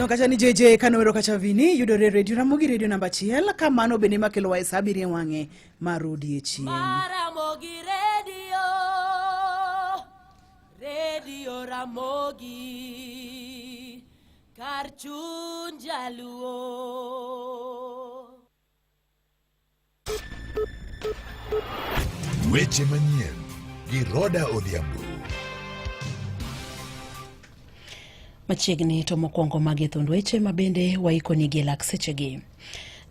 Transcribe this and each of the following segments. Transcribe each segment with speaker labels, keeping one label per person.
Speaker 1: kacha ni JJ kanowero kacha vini yudore redio Ramogi redio namba achiel kamano bende makelowa e sa abiriyo e wang'e mar odiechieng'.
Speaker 2: Ramogi Radio, Radio Ramogi, kar chuny jaluo.
Speaker 3: Weche manyien gi Roda Odhiambo.
Speaker 4: Machiegni to mokwongo magi thund weche ma bende waikonigi e lak sechegi.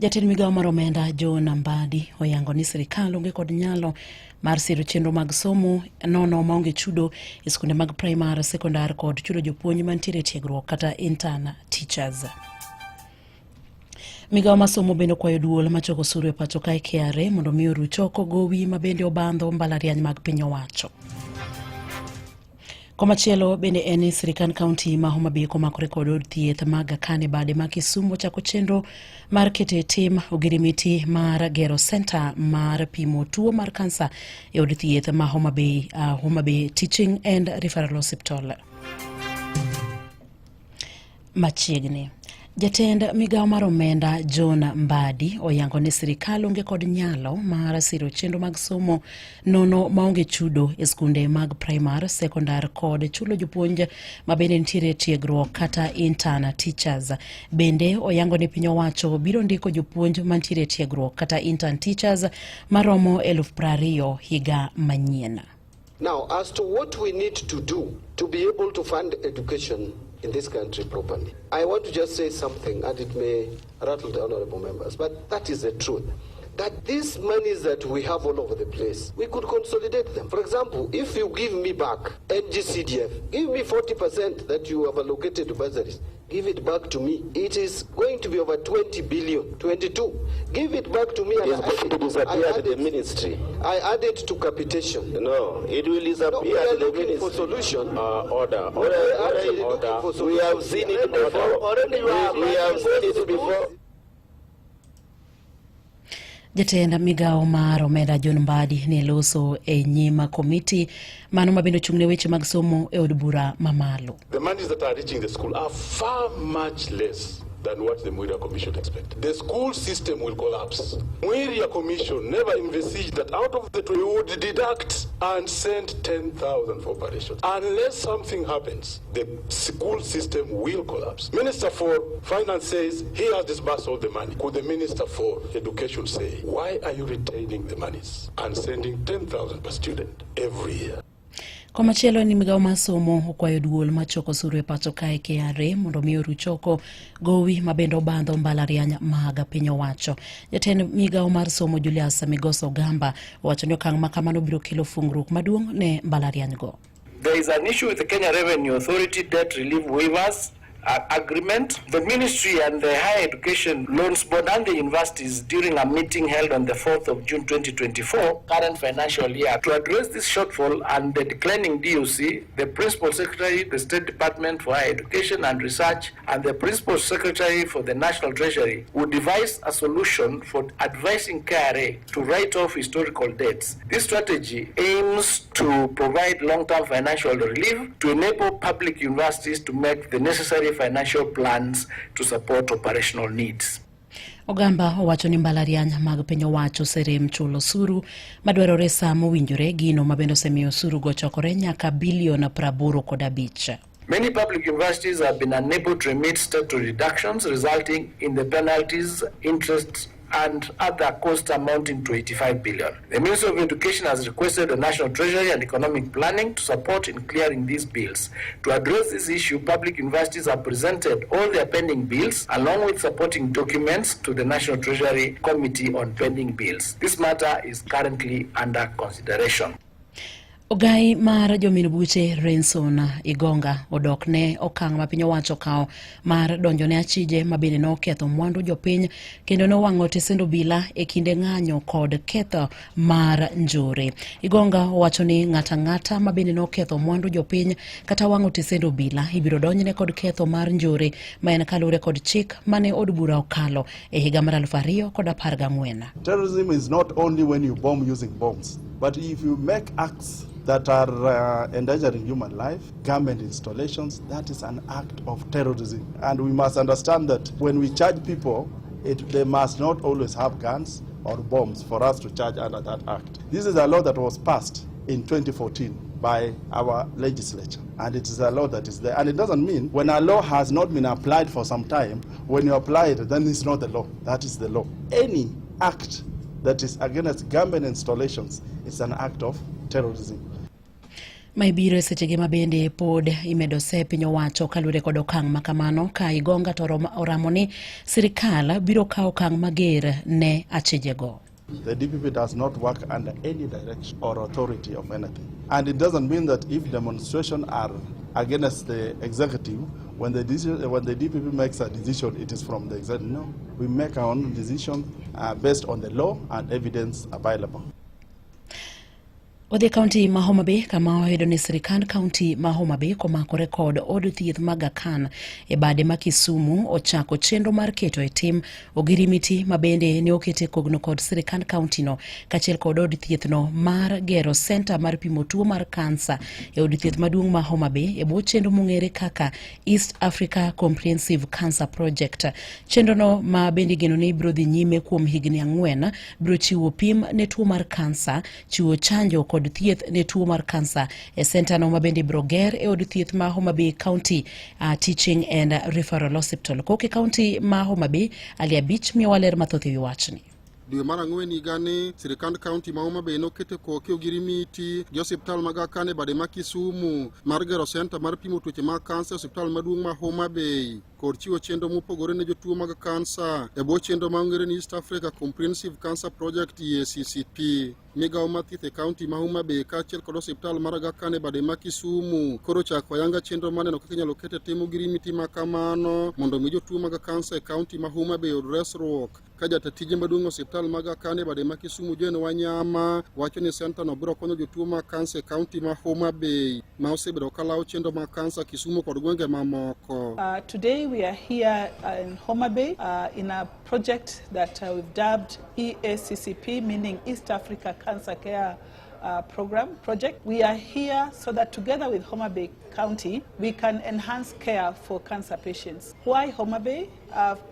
Speaker 4: Jatend migawo mar omenda John Mbadi oyango ni sirikal onge kod nyalo mar siro chenro mag somo nono maonge chudo e skunde mag primar, sekondar kod chudo jopuonj mantiere e tiegruok kata intern teachers. Migawo mar somo bende okwayo duol machoko osuru e pacho kae KRA mondo mi oruch oko gowi ma bende obandho mbalariany mag piny owacho. Komachielo bende en ni sirikand kaunti ma Homa Bay komakore kod od thieth ma Aga Khan e bade ma Kisumu ochako chenro mar keto e tim ogirimiti mar gero senta mar pimo tuo mar kansa e od thieth ma Homa Bay, Homa Bay Teaching and Referral Hospital. Machiegni. Jatend migawo mar omenda John Mbadi oyango ni sirikal onge kod nyalo mar siro chenro mag somo nono maonge chudo e skunde mag primar, sekondar kod chulo jopuonj ma bende nitiere e tiegruok kata intern teachers. Bende oyango ni piny owacho biro ndiko jopuonj mantiere e tiegruok kata intern teachers maromo 20,000 higa manyien.
Speaker 5: Now, as to what we need to do to be able to fund education in this country properly, I want to just say something, and it may rattle the honorable members, but that is the truth. That these monies that we have all over the place, we could consolidate them. For example, if you give me back NGCDF, give me 40% that you have allocated to bursaries, give it back to me. It is going to be over 20 billion, 22. Give it back to me.
Speaker 6: It is going to disappear to the ministry.
Speaker 5: I add it to capitation.
Speaker 6: No, it will disappear
Speaker 5: No, we are
Speaker 6: to the
Speaker 5: looking
Speaker 6: ministry.
Speaker 5: for solution.
Speaker 6: Order,
Speaker 5: We are
Speaker 6: order,
Speaker 5: actually
Speaker 6: order.
Speaker 5: looking for
Speaker 6: We
Speaker 5: solution.
Speaker 6: have seen it before.
Speaker 5: Already
Speaker 6: We, we have seen it before.
Speaker 4: Jatend migawo mar omenda John Mbadi ne loso e nyim komiti mano ma bende ochung' ne weche mag somo e od bura mamalo.
Speaker 7: The monies that are reaching the school are far much less than what the Mwiria Commission expected. The school system will collapse. Mwiria Commission never envisaged that out of the we would deduct and send 10,000 for operations. Unless something happens, the school system will collapse. Minister for Finance says he has disbursed all the money. Could the Minister for Education say, why are you retaining the monies and sending 10,000 per student every year?
Speaker 4: Komachielo ni migawo mar somo okwayo duol machoko osuru e pacho kae KRA mondo mi oruch oko gowi ma bende obandho mbalariany mag piny owacho. Jatend migawo mar somo Julius Migoso Ogamba owacho ni okang' ma kamano biro kelo fungruok maduong' ne mbalariany go.
Speaker 8: There is an issue with the Kenya Revenue Authority debt relief waivers agreement. The ministry and the Higher Education Loans Board and the universities during a meeting held on the 4th of June 2024, current financial year, to address this shortfall and the declining DOC, the Principal Secretary, the State Department for Higher Education and Research, and the Principal Secretary for the National Treasury would devise a solution for advising KRA to write off historical debts. This strategy aims to provide long-term financial relief to enable public universities to make the necessary financial plans to support operational needs.
Speaker 4: Ogamba owacho ni mbalariany mag piny owacho oserem chulo osuru madwarore sa mowinjore, gino ma bende osemiyo osuru go chokore nyaka bilion 85.
Speaker 8: Many public universities have been unable to remit statutory deductions, resulting in the penalties, interest, and other costs amounting to 85 billion. The Ministry of Education has requested the National Treasury and Economic Planning to support in clearing these bills. To address this issue, public universities have presented all their pending bills along with supporting documents to the National Treasury Committee on Pending Bills. This matter is currently under consideration.
Speaker 4: Ogai mar jomin buche Renson Igonga odok ne okang' ma piny owacho okawo mar donjo ne achije ma bende noketho mwandu jopiny kendo nowang'o tesend obila e kinde ng'anyo kod ketho mar njore. Igonga owacho ni ng'ato ang'ata ma bende noketho mwandu jopiny kata wang'o tesend obila ibiro donjne kod ketho mar njore ma en kaluwore kod chik mane od bura okalo e higa mar 2014.
Speaker 9: Terrorism is not only when you bomb using bombs, but if you make acts that are endangering human life, government installations, that is an act of terrorism. And we must understand that when we charge people, they must not always have guns or bombs for us to charge under that act. This is a law that was passed in 2014 by our legislature, and it is a law that is there. And it doesn't mean when a law has not been applied for some time, when you apply it, then it's not the law. That is the law. Any act that is against government installations is an act of terrorism.
Speaker 4: Mae biro e sechegi ma bende pod imedo se piny owacho kaluwore kod okang' ma kamano ka Igonga to oramo ni sirikal biro kawo okang' mager ne achijego.
Speaker 9: The DPP does not work under any direction or authority of anything. And it doesn't mean that if demonstrations are against the executive, when the DPP makes a decision, it is from the executive. No, we make our own decision based on the law and evidence available.
Speaker 4: Wadhi e kaunti ma Homa Bay kama wayudo ni sirikand kaunti ma Homa Bay komakore kod od thieth ma Aga Khan e bade ma Kisumu ochako chenro mar keto e tim ogirimiti ma bende ne okete kogno kod sirikand kaunti no kaachiel kod od thieth no mar gero senta mar pimo tuo mar kansa e od thieth maduong' ma Homa Bay e bwo chenro mong'ere kaka East Africa Comprehensive Cancer Project. Chenro no ma bende igeno ni biro dhi nyime kuom higni 4 biro chiwo pim ne tuo mar kansa, chiwo chanjo kod thieth ne tuo mar kansa e senta no ma bende ibiro ger e od thieth ma Homa Bay County Teaching and Referral Hospital. Kok e kaunti ma Homa Bay, Ali Abich miyowa ler mathoth e wi wachni.
Speaker 10: Dwe mar ang'wen higani, sirikand kaunti ma Homa Bay noketo koke ogirimiti gi osiptal mag Aga Khan e bade ma Kisumu mar gero senta mar pimo tuoche mag kansa e osiptal maduong' ma Homa Bay kod chiwo chenro mopogore ne jotuo mag kansa e bwo chenro ma ong'ere ni East Africa Comprehensive Cancer Project EACCP. Migawo mar thieth e kaunti ma Homa Bay kaachiel kod osiptal mar Aga Khan e bade ma Kisumu koro ochako ayanga chenro mar neno kaka inyalo ket e tim ogirimiti ma kamano mondo mi jotuo mag kansa e kaunti ma Homa Bay oyud resruok. Ka jata tije maduong' e osiptal mag Aga Khan e bade ma Kisumu Jane Wanyama wacho ni senta no biro konyo jotuo mag kansa e kaunti ma Homa Bay ma osebedo ka lawo chenro mag kansa Kisumu kod gwenge mamoko.
Speaker 11: Today we are here in Homa Bay in a project that we've dubbed EACCP, meaning East Africa Cancer Care Program project. We are here so that together with Homa Bay County, we can enhance care for cancer patients. Why Homa Bay?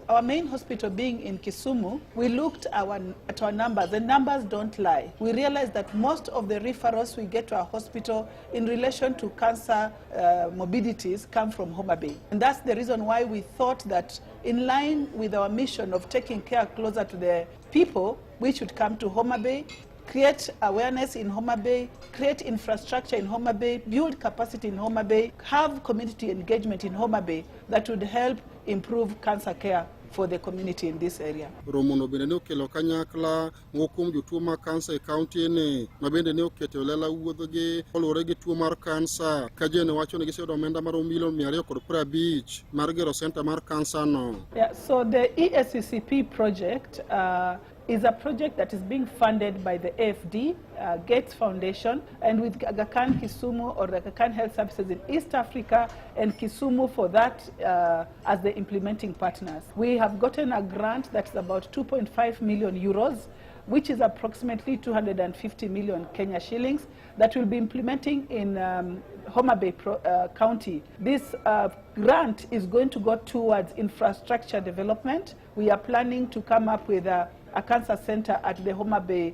Speaker 11: Our main hospital being in Kisumu, we looked at our numbers. The numbers don't lie. We realized that most of the referrals we get to our hospital in relation to cancer morbidities come from Homa Bay. And that's the reason why we thought that in line with our mission of taking care closer to the people, we should come to Homa Bay, create awareness in Homa Bay, create infrastructure in Homa Bay, build capacity in Homa Bay, have community engagement in Homa Bay that would help improve cancer care for the community in this area.
Speaker 10: Romono bende ne okelo kanyakla moko kuom jotuo mag kansa e kaunti ni ma bende ne oketo e lela wuodhgi koluwore gi tuo mar kansa ka Jane wacho ni giseyudo omenda maromo milion 250 mar gero senta mar kansa no.
Speaker 11: Yeah, so the EACCP project is a project that is being funded by the AFD, Gates Foundation, and with Aga Khan Kisumu or the Aga Khan Health Services in East Africa and Kisumu for that as the implementing partners. We have gotten a grant that's about 2.5 million euros, which is approximately 250 million Kenya shillings, that will be implementing in Homa Bay County. This grant is going to go towards infrastructure development. We are planning to come up with a cancer center at the Homa Bay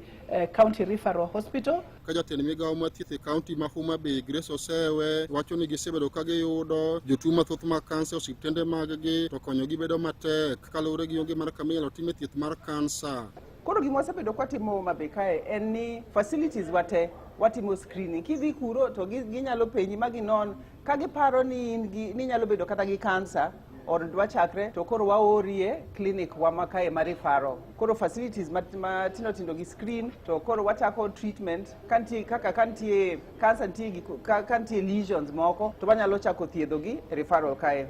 Speaker 11: County Referral Hospital.
Speaker 10: Ka jatend migawo mar thieth e kaunti ma Homa Bay Grace Osewe wacho ni gisebedo ka giyudo jotuo mathoth mag kansa e osiptende mag-gi to konyogi bedo matek kaluwore gi onge mar kama inyalo time thieth mar kansa.
Speaker 12: Koro gima wasebedo kwatimo Homa Bay kae en ni facilities wate watimo screening. Kidhi kuro to ginyalo penji ma ginon ka giparo ni in gi, ni inyalo bedo kata gi kansa or dwa chakre to koro waorie clinic wa ma kae ma referral. Koro facilities ma tindo tindo gi screen to koro wachako treatment kantie kaka kantie kansa nitie gi ka nitie lesions moko to wanyalo chako thiedho gi referral kae.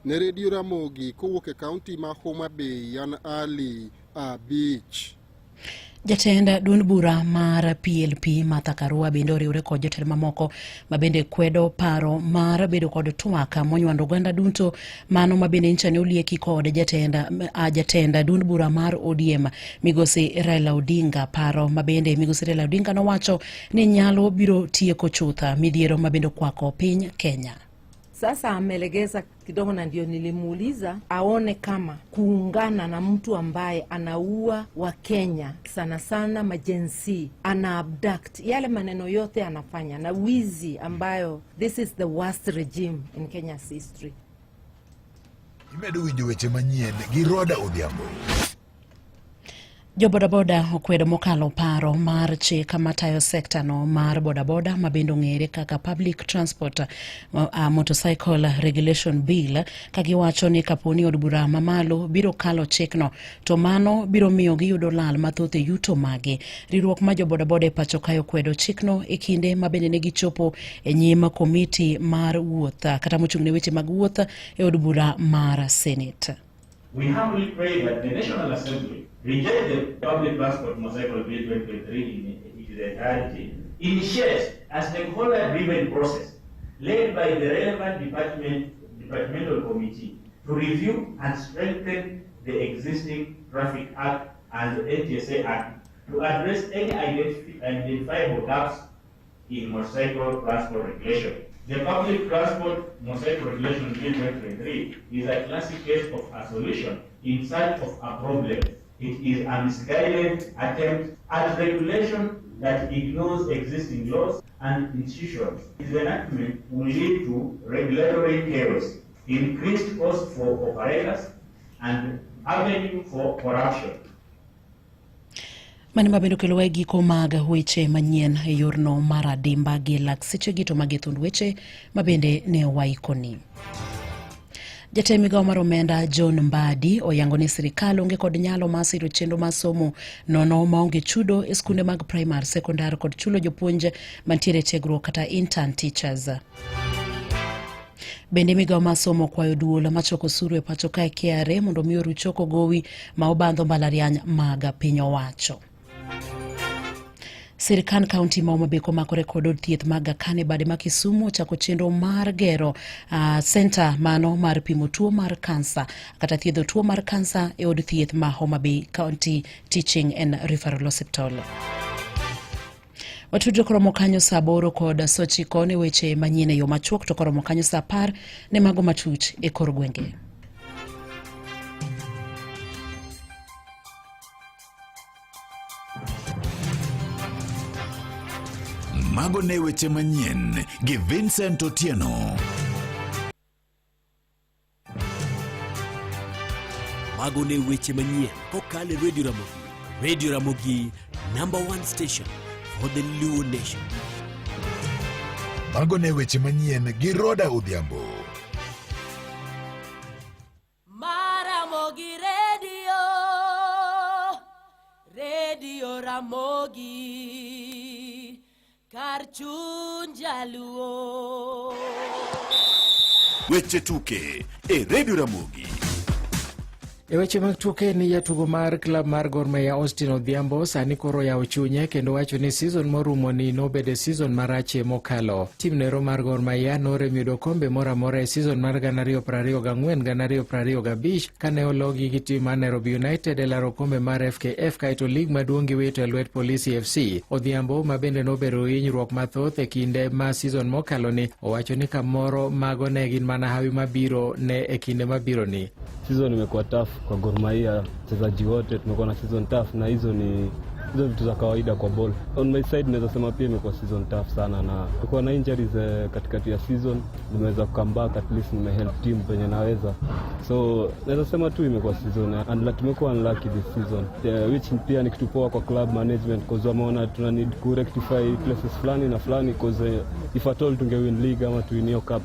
Speaker 10: Ne Radio Ramogi kowuok e kaunti ma Homa Bay, an Ali Abich.
Speaker 4: Jatend duond bura mar PLP Martha Karua bende oriwre kod jotelo mamoko ma bende kwedo paro mar bedo kod twak monywando oganda duto mano ma bende nyicha ne olieki kod jatend jatend duond bura mar ODM migosi Raila Odinga. Paro ma bende migosi Raila Odinga nowacho ni nyalo biro tieko chuth midhiero ma bende okwako piny Kenya.
Speaker 13: Sasa amelegeza kidogo, na ndio nilimuuliza aone kama kuungana na mtu ambaye anaua Wakenya sana sana ma-Gen Z, ana abduct yale maneno yote anafanya na wizi ambayo, this is the worst regime in Kenya's history.
Speaker 3: Imedo winjo weche manyien gi Roda Odhiambo.
Speaker 4: Jo bodaboda okwedo mokalo paro mar chik matayo sekta no mar bodaboda ma bende ong'ere kaka Public Transport Motorcycle Regulation Bill, ka giwacho ni kaponi od bura mamalo biro kalo chikno to mano biro miyo giyudo lal mathoth e yuto magi. Riwruok mar jo bodaboda e pacho kae okwedo chikno e kinde ma bende ne gichopo e nyim komiti mar wuoth kata mochung' ne weche mag wuoth e od bura mar Senate.
Speaker 14: We humbly pray that the National Assembly reject the Public Transport Motorcycle Bill 2023 in its entirety, initiate a stakeholder-driven process led by the relevant departmental committee to review and strengthen the existing Traffic Act and the NTSA Act to address any identifiable gaps in motorcycle transport regulation. The Public Transport Motorcycle Regulation Bill 2023 is a classic case of a solution in search of a problem. It is a misguided attempt at regulation that ignores existing laws and institutions. Its enactment will lead to regulatory chaos, increased costs for operators, and avenue for corruption.
Speaker 4: Mano mabende okelowa e giko mag weche manyien e yorno mar adimba gi lak sechegi to magi thund weche mabende ne waikoni. Jatend migawo mar omenda John Mbadi oyango ni sirikal onge kod nyalo mar siro chenro mar somo nono maonge chudo e skunde mag primar, sekondar kod chulo jopuonj mantiere e tiegruok kata intern teachers. Bende migawo mar somo okwayo duol machoko osuru e pacho kae KRA mondo omi oruch choko gowi ma obandho mbalariany mag piny owacho. Sirkand kaunti ma Homa Bay komakore kod od thieth mag Aga Khan e bade ma Kisumu ochako chenro mar gero center mano mar pimo tuo mar kansa kata thiedho tuo mar kansa e od thieth ma Homa Bay County Teaching and Referral Hospital. Watudre koromo kanyo saa 8 kod 9 ne weche manyien e yo machuok to koromo kanyo saa 10 ne mago matut e kor gwenge.
Speaker 3: Mago ne weche manyien gi Vincent Otieno.
Speaker 15: Mago ne weche manyien kokalo e Radio Ramogi. Radio Ramogi, number one station for the Luo Nation.
Speaker 3: Mago ne weche manyien gi Roda Odhiambo.
Speaker 2: Maramogi Radio, Radio Ramogi, kar chuny jaluo.
Speaker 3: Weche tuke e Radio Ramogi.
Speaker 16: E weche mag tuke ni jatugo mar klab mar Gor Mahia Austin Odhiambo sani koro oyawo chunye kendo wacho ni season morumo ni nobedo season marachie mokalo. Tim nero mar Gor Mahia norem yudo kombe moro amora e season mar 2024-2025 kane ologi gi tim mar Nairobi United e laro kombe mar FKF kaeto lig maduong' giwito e lwet Polisi FC. Odhiambo ma bende nobedo hinyruok mathoth e kinde ma season mokalo ni owacho ni kamoro mago ne gin mana hawi mabiro ne e kinde mabiro ni.
Speaker 17: Season imekuwa tough kwa Gor Mahia, wachezaji wote tumekuwa na season tough, na hizo ni hizo vitu za kawaida kwa ball. On my side naweza sema pia imekuwa season tough sana, na tumekuwa na injuries katikati ya season. Nimeweza come back, at least nimehelp team penye naweza, so naweza sema tu imekuwa season and tumekuwa unlucky this season, which pia ni kitu poa kwa club management cause wameona tuna need ku rectify places fulani na fulani, cause if at all tunge win league ama tuwin hiyo cup,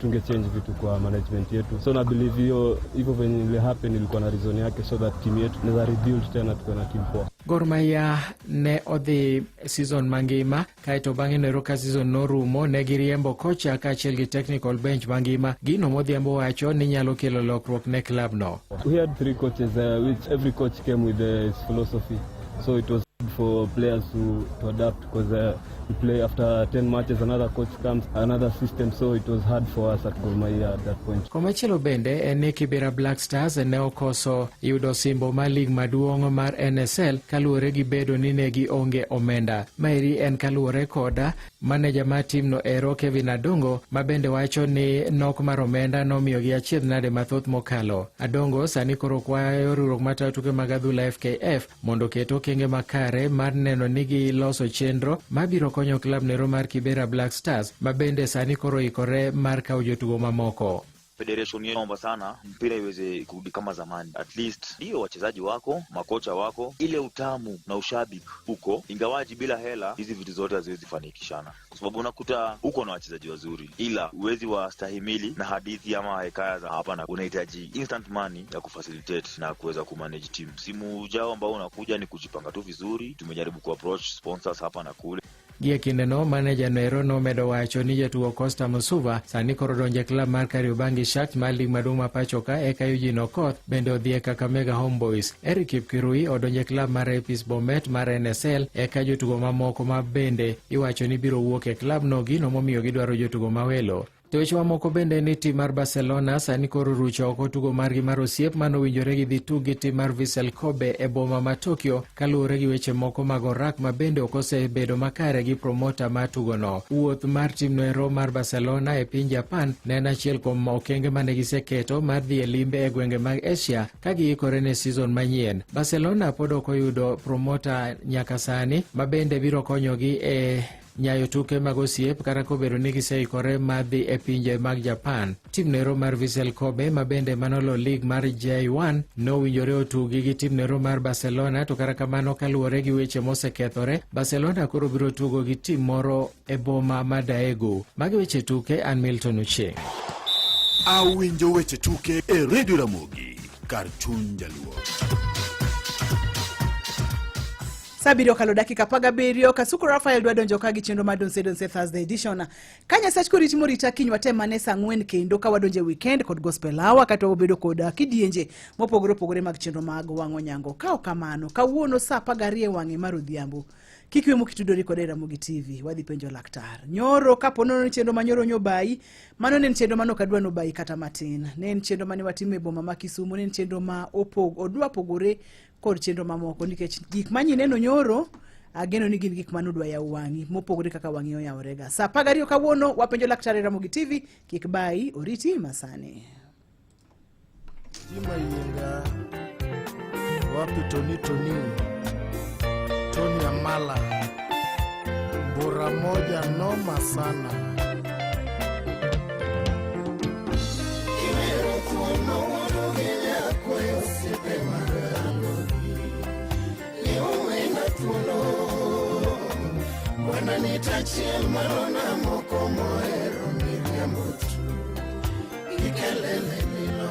Speaker 17: tunge change vitu kwa management yetu, so na believe hiyo hivyo venye ile happen ilikuwa na reason yake, so that team yetu inaweza rebuild tena tukiwa na team poa.
Speaker 16: Gor Mahia ne odhi season mangima kaeto bang'e noero ka season norumo ne giriembo kocha kaachiel gi technical bench mangima, gino modhiambo wacho ni nyalo kelo lokruok ne klab no.
Speaker 17: We had three coaches, which every coach came with his philosophy, so it was For players to adapt because you play after 10 matches, another coach comes, another system, so it was hard for us at Gor Mahia at that point.
Speaker 16: Komachielo bende en ni Kibera Black Stars ne okoso yudo osimbo mar lig maduong' mar NSL kaluwore gi bedo ni ne gionge omenda. Maeri en kaluwore koda maneja mar timno ero Kevin Adongo ma bende wacho ni nok mar omenda nomiyogi achiedh nade mathoth mokalo. Adongo sani koro kwayo riwruok matayo tuke mag adhula FKF mondo oket okenge makare mar neno ni giloso chenro mabiro konyo klab nero mar Kibera Black Stars ma bende sani koro oikore mar kawo jotugo mamoko.
Speaker 18: Federation yetu sana mpira iweze kurudi kama zamani, at least ndio wachezaji wako, makocha wako, ile utamu na ushabiki uko, ingawaji bila hela hizi vitu zote haziwezi fanikishana, kwa sababu unakuta uko na wachezaji wazuri, ila huwezi wastahimili na hadithi ama hekaya za hapa, na unahitaji instant money ya kufacilitate na kuweza kumanage team. Msimu ujao ambao unakuja ni kujipanga tu vizuri. Tumejaribu kuapproach sponsors hapa na kule.
Speaker 16: Gie kindeno, maneja noero nomedo wacho ni jatugo Costa Musuva sani koro donjo e klab mar Kariobangi Sharks mar lig maduong' ma pacho ka eka Eugene Okoth bende odhi e Kakamega Homeboys. Eric Kipkirui odonjo e klab mar Epis Bomet mar NSL eka jotugo mamoko ma bende iwacho ni biro wuok e klabno gino momiyo gidwaro jotugo mawelo. To weche mamoko bende ni tim mar Barcelona sani koro orucho oko tugo margi mar osiep manowinjore gidhi tug gi tim mar Vissel Kobe e boma ma Tokyo kaluwore gi weche moko mag orak ma bende ok osebedo makare gi promota mar tugono. Wuoth mar timno ero mar Barcelona e piny Japan ne en achiel kuom okenge mane giseketo mar dhi e limbe e gwenge mag Asia ka giikore ne season manyien. Barcelona pod ok oyudo promota nyaka sani ma bende biro konyogi e nyayo tuke mag osiep kata kobedo ni giseikore mar dhi e pinje mag Japan. Tim nero mar Vissel Kobe ma bende manolo lig mar J1 nowinjore otugi gi tim nero mar Barcelona to kata kamano kaluwore gi weche mosekethore, Barcelona koro biro tugo gi tim moro e boma ma Daegu. Magi weche tuke, an Milton Ochieng.
Speaker 3: Awinjo weche tuke e Radio Ramogi kar chuny jaluo.
Speaker 1: Saa abiriyo okalo dakika 17 Kasuku Rafael dwa donjo ka gi chenro mar Donse Donse Thursday edition. Ka Nyasach koriti morita kiny watem mane saa 4 kendo ka wadonjo e weekend kod gospel hour kata wabedo kod kidienje mopogore opogore mag chenro mag wang'o nyango. Ka ok kamano, kawuono saa 12 wang'e mar odhiambo. Kik iwe mokitudori kod Ramogi TV, wadhi penjo laktar. Nyoro kapo nono ni chenro ma nyoro nyobayi, mano ne en chenro mane ok adwa nobayi kata matin. Ne en chenro mane watimo e boma ma Kisumu, ne en chenro ma odwa pogore kod chenro mamoko nikech gik ma nyineno nyoro ageno ni gin gik mane odwa yawo wang'i mopogore kaka wang'i oyaworega. Saa 12 kawuono wapenjo laktar e Ramogi TV, kik bayi oriti masani.
Speaker 19: Jima Yienga, wapi Tony Tony, Tony Amala, bora moja noma sana.
Speaker 20: Wananitachiel marona moko mohero miriambo tu gi kelele lilo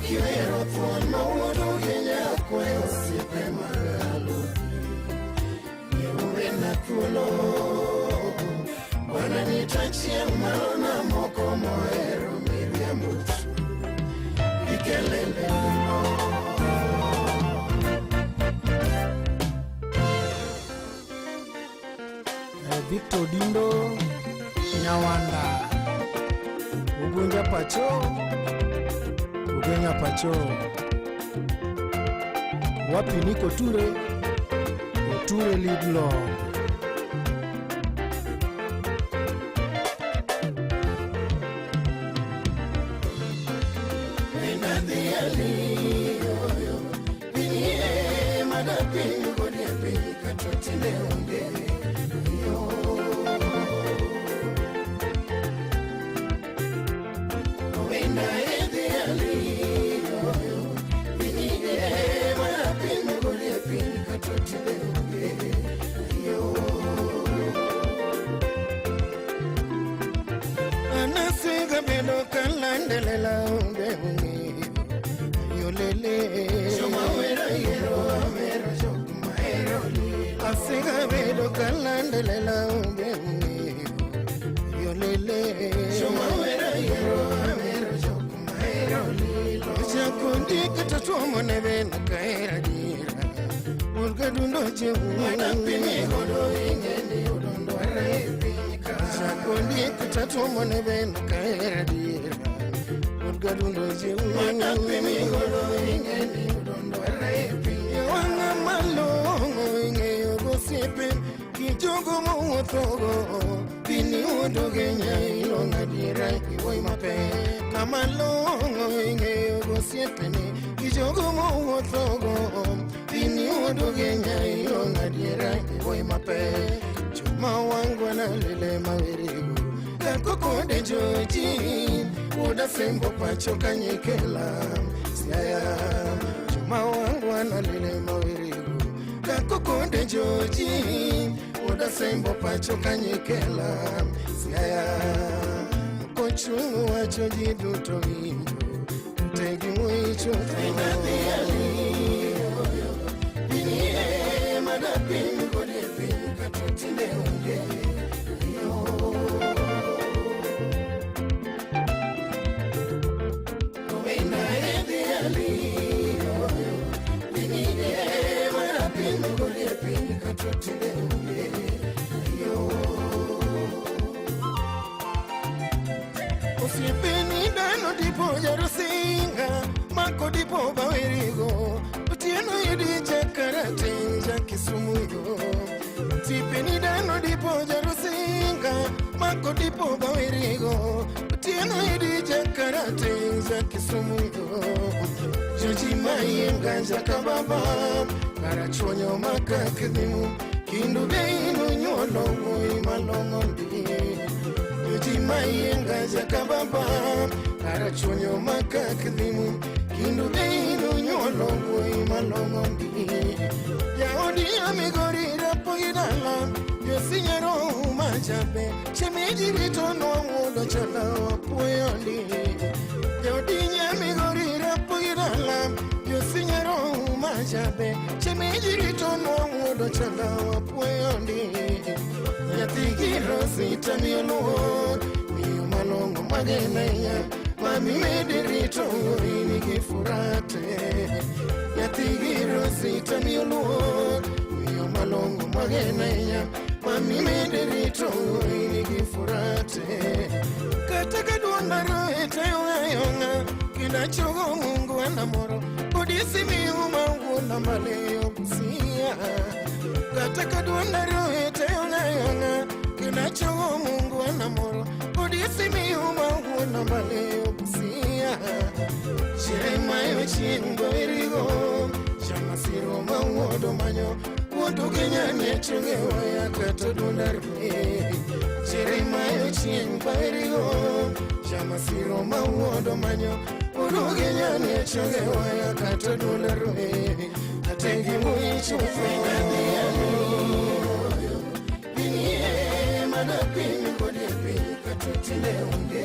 Speaker 20: kiwero thuon mawuodo gi nyakwayo osiepe mag miuwena thuolo wananitachiel marona moko mohero miriambo tu gi kelele lilo.
Speaker 19: Victor Dindo Nyawanda Ugunja Pacho Ugenya Pacho wapi niko Ture Oture Lidlo
Speaker 20: Anasiga bedo kalandelela onge ong'eyo yolele Asiga bedo kalandelela onge ong'eyo yolele Chakundi kata tuomo ne beno kahera dira. Wuod jiw Madapimi godo ing'eni odondo e piny ka Chakondiek tatuomo ne ben kahera diera Wuod gadundo jiw Madapimi godo ing'eni odondo e piny Wang'a malong'o ing'eyo gosiepe Kijogo mowuothogo Pini wuodo genya ilong'o adiera iwuoyi mapek Ng'ama long'o ing'eyo gosiepene Kijogo mowuothogo Pini wuodo genya ilong'o adiera iwuoyi mapek Joma wangwana lele mawerigo Kakokode joji Wuoda sembo pacho kanyikela Siaya Joma wangwana lele mawerigo Kakokonde joji Wuoda sembo pacho kanyikela Siaya Kochung' wacho ji duto winjo Tegi muicho Osiepeni dhano dipo jarusinga mako dipo bawerigo otieno yudi jakarateng' ja Kisumu yo Osiepeni dhano dipo jarusinga mako dipo bawerigo otieno yudi jakarateng' ja Kisumu yo Joji mayenga jakababa karachuonyo makakdhimu kindu beinu nyuolo wuoyi malong'o ndi Joji mayenga jakababa karachuonyo makakdhimu kindu beinu nyuolo wuoyi malong'o ndi Jaodi amigori rapogi dala josinyero majabe shemeji rito nwang'udo chala wapuoyo ndi Jaodi nyamigori rapogi dala josinyero majabe shemeji rito nwang'udo chala wapuoyo ndi Nyathi gi Rosita miyo luor miyo malong'o magenainya mami mede rito wuoyi nigi furate Nyathi gi Rosita miyo luor miyo malong'o magenainya mami mede rito wuoyi nigi furate Kata ka duonda roete yong'a kinda chogo Mungu anamoro odisi miuma wuona maleyo busia Kata ka duonda roete yong'a yong'a kinda chogo Mungu anamoro odisi miuma wuona maleyo busia Jeremayo chieng' bawerigo Jamasiro ma wuodo manyo wuodo gi nyane chonge waya kata duonda rwe Jeremayo chieng' bawerigo Jamasiro ma wuodo manyo wuodo gi nyane chonge waya kata duonda rwe Atengi muicho Pinie mana piny kod e piny kata tinde onge